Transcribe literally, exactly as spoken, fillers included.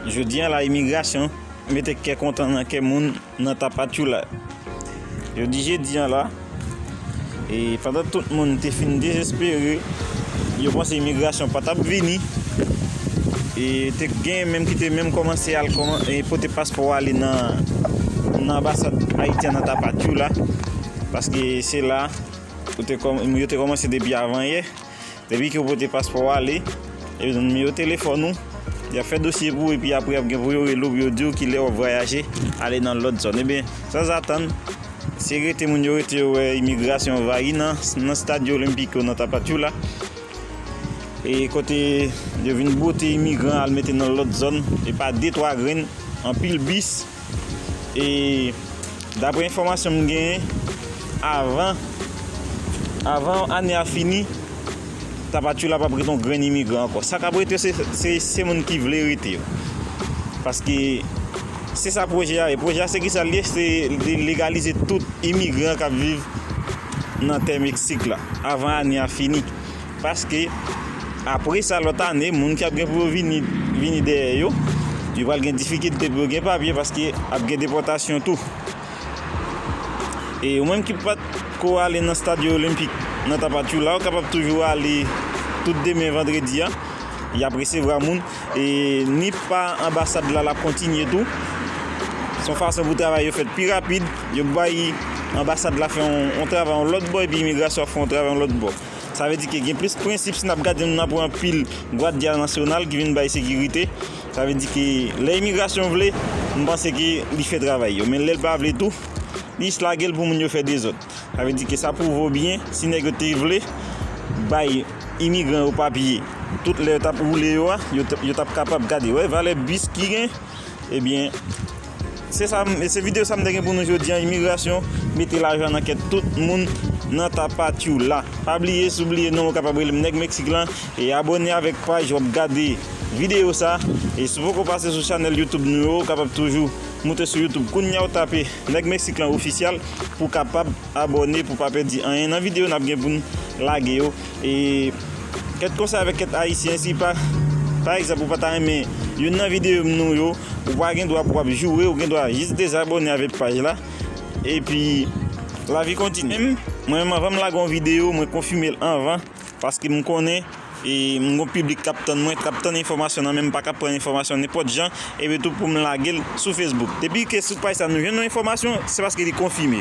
Jodi a la, imigrasyon mete kè kontan nan kè moun nan Tapachula. Yo di jedi a la, e pandan tout moun te fin dezespere, yo panse imigrasyon pa t ap vini, e te gen menm ki te menm kòmanse al kòman, e pote paspò ale nan, nan anbasad Ayiti an nan Tapachula, paske se la ou te kòm-, yo te kòmanse depi avan yè. Depi ke w pote paspò w ale, epi nimewo telefòn ou, y ap fè dosye pou ou, epi apre y ap gen pou yo rele w, pou yo di w kilè w ap vwayaje ale nan lòt zòn. Ebyen, sanzatann, se rete moun yo rete yo wè imigrasyon anvayi nan, nan estad olenpik yo nan Tapachula. E kote yo vin bwote imigran al mete nan lòt zòn, e pa de twa grenn, anpil bis. E dapre enfòmasyon m genyen, avan, avan ane a fini, Tapachula p ap rete yon grenn imigran ankò. Sa k ap rete, se, se, se moun ki vle rete yo. Paske se sa pwojè a ye. Pwojè a se kisa l ye? Se de legalize tout imigran k ap viv nan tè Meksik la avan ane a fini. Paske apre sa, lòt ane, moun ki ap gen pou yo vini, vini dèyè yo, yo pral gen difikilte pou yo gen papye paske ap gen depòtasyon tou. E ou menm ki pa t ko ale nan estad olenpik nan Tapachula, ou kapab toujou ale tout demen vandredi a. Y ap resevwa moun. E ni pa anbasad la, l ap kontinye tou. Se yon fason pou travay yo fèt pi rapid. Yo bay anbasad la fè yon, yon travay yon lòt bò, epi imigrasyon ap fè yon travay yon lòt bò. Sa vle di ke gen plis prensip si n ap gade, nou n ap wè anpil gwadya nasyonal ki vin bay sekirite. Sa vle di ke lè imigrasyon vle, m panse ke li fè travay yo. Men lè l pa vle tou, li jis lage l pou moun yo fè dezòd. Sa vle di ke sa pwouve w byen, si nèg yo te vle bay imigran yo papye, tout lè yo t ap woule yo a, yo t, yo t ap kapab gade. Wè, valè bis ki gen, ebyen, se sa, se videyo sa m te gen pou nou jodi a. Imigrasyon mete lajwa nan kè tout moun nan Tapachula. Pa bliye, si w bliye non, ou kapab rele m Nèg Meksik lan e abòne avèk paj w ap gade videyo sa. E si w poko pase sou chanèl YouTube nou yo, ou kapab toujou moute sou YouTube kounye a, ou tape Nèg Meksik lan ofisyal pou w kapab abòne pou w pa pèdi anyen nan videyo n ap gen pou n lage yo. E kèt konsèy avèk kèt ayisyen, si pa, pa egzanp, ou pa ta renmen youn nan videyo m nou yo, ou pa gen dwa pou w ap joure, ou gen dwa jis dezabòne avèk paj la. Epi, lavi kontinye. Menm, mwen menm, anvan m lage yon videyo, mwen konfime l anvan, paske m konnen, e m gon piblik k ap tann mwen, k ap tann enfòmasyon nan men m, pa k ap pran enfòmasyon nenpòt jan, epi tou pou m lage l sou Facebook. Depi ke sou paj sa nou jwenn yon enfòmasyon, se paske li konfime.